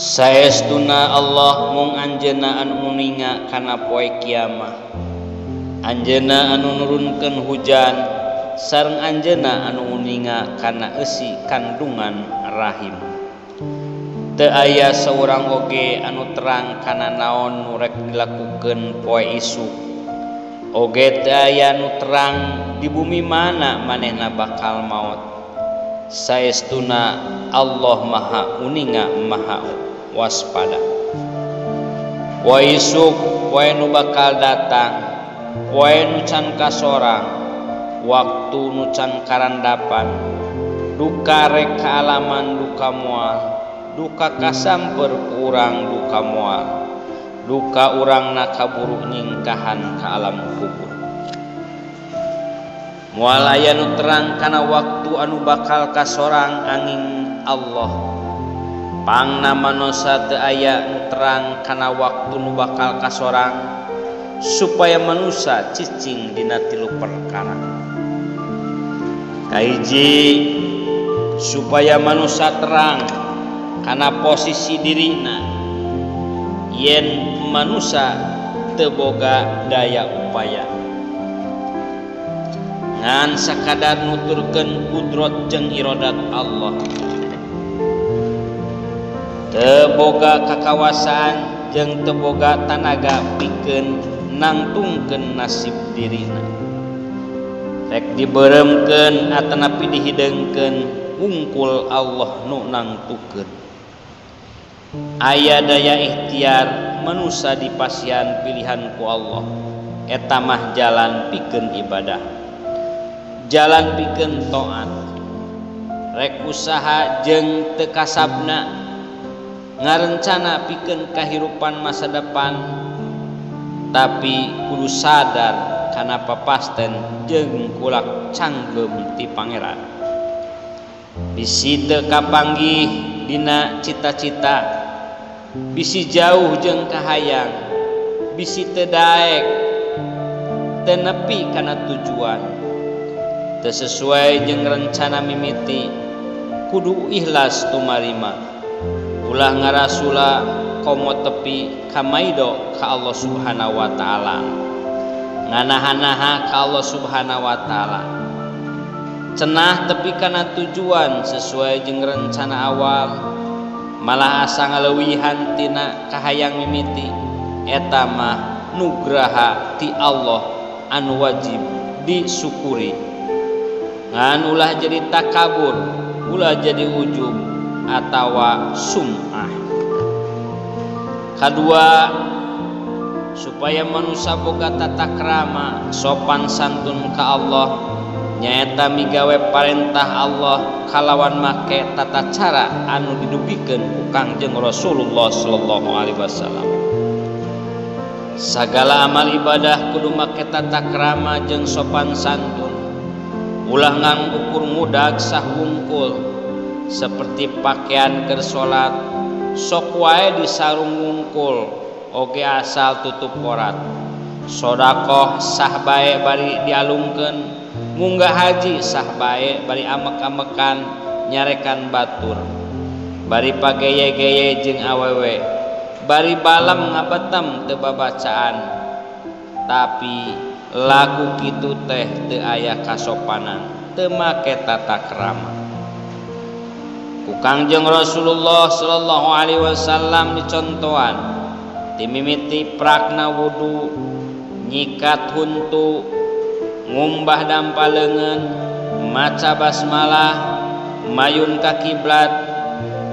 Saestuna Allah mung anjeunna anu uninga kana poe kiamah, anjeunna anu nurunkeun hujan sareng anjeunna anu uninga kana eusi kandungan rahim. Teu aya saurang oge anu terang kana naon nu rek dilakukeun poe isuk, oge teu aya nu terang di bumi mana manehna bakal maot. Saestuna Allah Maha Uninga Maha Waspada. Poe isuk, poe nu bakal datang, poe nu can kasorang, waktu nu can karandapan, duka rek kaalaman duka moal, duka kasamper ku urang duka moal, duka urangna kaburu nyingkahan ka alam kubur. Moal aya nu terang kana waktu anu bakal kasorang angin Allah. Pangna manusa teu aya nu terang kana waktu nu bakal kasorang, supaya manusa cicing dina tilu perkara. Kahiji, supaya manusa terang kana posisi dirina yen manusa teu boga daya upaya, ngan sakadar nuturkeun kudrot jeung irodat Allah, teu boga kakawasaan jeung teu boga tanaga pikeun nangtungkeun nasib dirina. Rek dibeureumkeun atanapi dihideungkeun, wungkul Allah nu nangtukeun. Aya daya ikhtiar manusa dipasihan pilihan ku Allah, eta mah jalan pikeun ibadah, jalan pikeun taat. Rek usaha jeung teu kasabna, ngarencana pikeun kahirupan masa depan, tapi kudu sadar kana papasten jeung kulak canggeum ti Pangeran. Bisi teu kapanggih dina cita-cita, bisi jauh jeung kahayang, bisi teu daek, teu nepi kana tujuan, teu sesuai jeung rencana mimiti, kudu ikhlas tumarima, ulah ngarasula komo tepi kamaido ka Allah Subhanahu wa taala, nganaha-naha ka Allah Subhanahu wa taala. Cenah tepi kana tujuan sesuai jeung rencana awal, malah asa ngaleuwihan tina kahayang mimiti, eta mah nugraha ti Allah anu wajib disyukuri. Ngan ulah jadi takabur, ulah jadi ujub atawa sum'ah. Kadua, supaya manusa boga tata krama sopan santun ka Allah, nyaeta migawe parentah Allah kalawan make tata cara anu didugikeun ku Kangjeng Rasulullah sallallahu alaihi wasallam. Sagala amal ibadah kudu make tata krama jeung sopan santun, ulah ngan ukur ngudag sah wungkul, seperti pakaian keur salat sok wae disarung wungkul oge asal tutup korat. Sodakoh sah bae bari dialungkeun, munggah haji sah bae bari amek-amekan nyarekan batur, bari pageye-geye jeung awewe, bari balam ngabetem teu babacaan, tapi laku kitu teh teu aya kasopanan, teu make tata krama. Ku Kangjeng Rasulullah sallallahu alaihi wasallam dicontohan timimiti prakna wudu, nyikat huntu, ngumbah dampa leungeun, maca basmalah, mayun ka kiblat,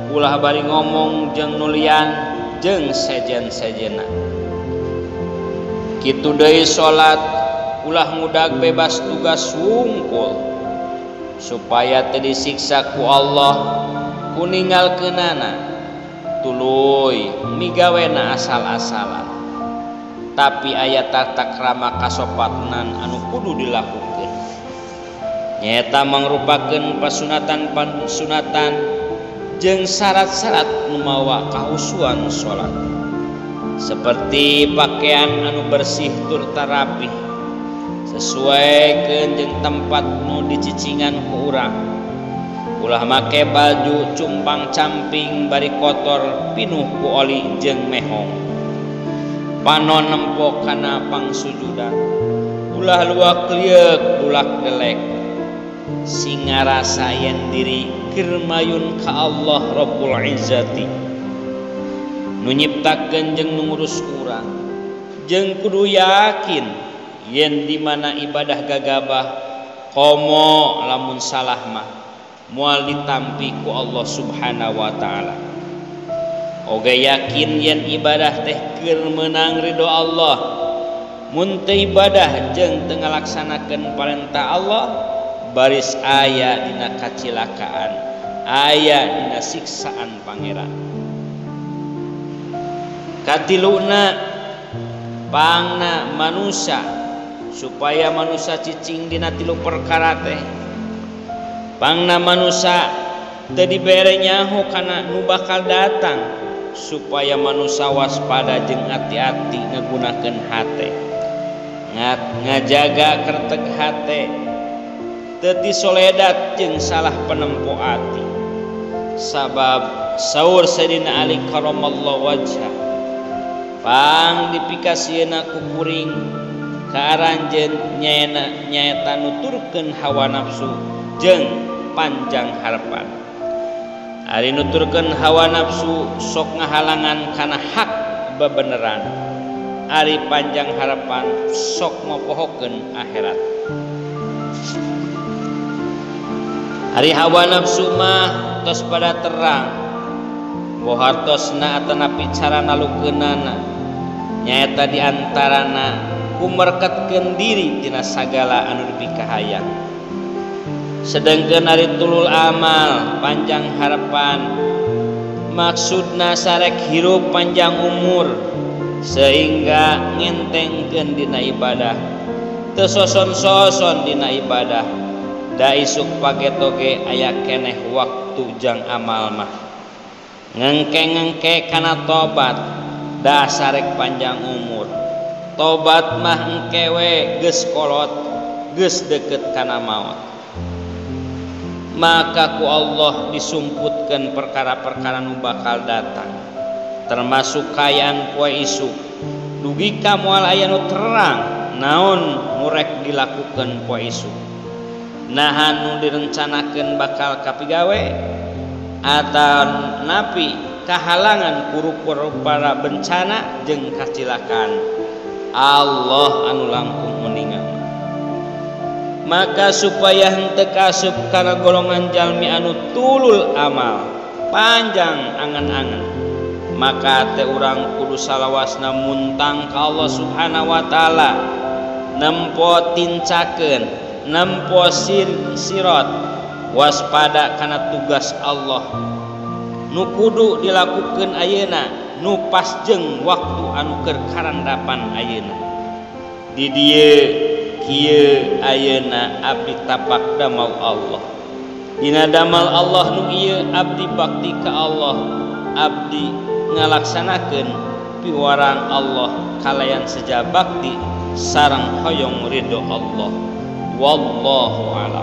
ulah bari ngomong jeung nulian jeung sejen-sejena. Kitu deui salat, ulah ngudag bebas tugas wungkul, supaya teu disiksa ku Allah ku ninggalkeunana, tuluy migawena asal-asalan. Tapi aya tata krama kasopanan anu kudu dilakukeun, nyaeta mangrupakeun pasunatan-pasunatan jeung syarat-syarat nu mawa kahusuan salat, seperti pakaian anu bersih turta rapih, sesuaikeun jeung tempat nu dicicingan ku urang, Ulah make baju cumpang-camping bari kotor pinuh ku oli jeung mehong. Panon nempo kana pangsujudan. Ulah luak lieuk dulak delek. Sing ngarasa yen diri keur mayun ka Allah Rabbul Izzati. Nu nyiptakeun jeung nu ngurus urang. Jeung kudu yakin yen di mana ibadah gagabah komo lamun salah mah moal ditampi ku Allah Subhanahu wa taala. Oge yakin yen ibadah teh keur meunang ridho Allah. Mun teu ibadah jeung teu ngalaksanakeun parentah Allah baris aya dina kacilakaan, aya dina siksaan Pangeran. Katiluna pangna manusia supaya manusia cicing dina tilu perkara teh. Pangna manusia teu dibere nyaho kana nu bakal datang supaya manusia waspada jeung hati-hati ngagunakeun hate. Ngajaga kerteg hate teu disoledat jeung salah penempo ati. Sabab saur Sayyidina Ali karamallahu wajhah pang dipikasieuna ku kuring ka aranjeun nyaeta nuturkeun hawa nafsu jeung panjang harapan. Ari nuturkeun hawa nafsu sok ngahalangan kana hak bebeneran. Ari panjang harapan sok mopohokeun akhirat. Ari hawa nafsu mah tos pada terang boh hartosna atanapi cara nalukeunana nyaeta di antarana kumerketkeun diri tina sagala anu dipikahayang. Sedengkeun ari tulul amal panjang harapan maksudna sarek hirup panjang umur sehingga ngentengkeun dina ibadah teu soson-soson dina ibadah da isuk pagetoge aya keneh waktu jang amal mah ngengke-ngengke kana tobat da sarek panjang umur. Tobat mah engke we geus kolot geus deket kana maot. Maka ku Allah disumputkeun perkara-perkara nu bakal datang termasuk kayaan poe isuk dugi ka moal aya nu terang naon nu rek dilakukeun poe isuk. Naha nu direncanakeun bakal kapigawe atau napi kahalangan kurup-para bencana jeung kacilakaan. Allah anu langkung meningal. Maka supaya henteu kasup kana golongan jalmi anu tulul amal panjang angan-angan maka teh urang kudu salawasna muntang ka Allah Subhanahu wa taala nempo tincakeun nempo sirot waspada kana tugas Allah nu kudu dilakukeun ayeuna nu pas jeung waktu anu keur karandapan ayeuna. Di dieu kieu ayeuna abdi tapak damal Allah. Dina damal Allah nu ieu abdi bakti ka Allah, abdi ngalaksanakeun piwarang Allah kalayan seja bakti sareng hoyong ridho Allah. Wallahu a'lam.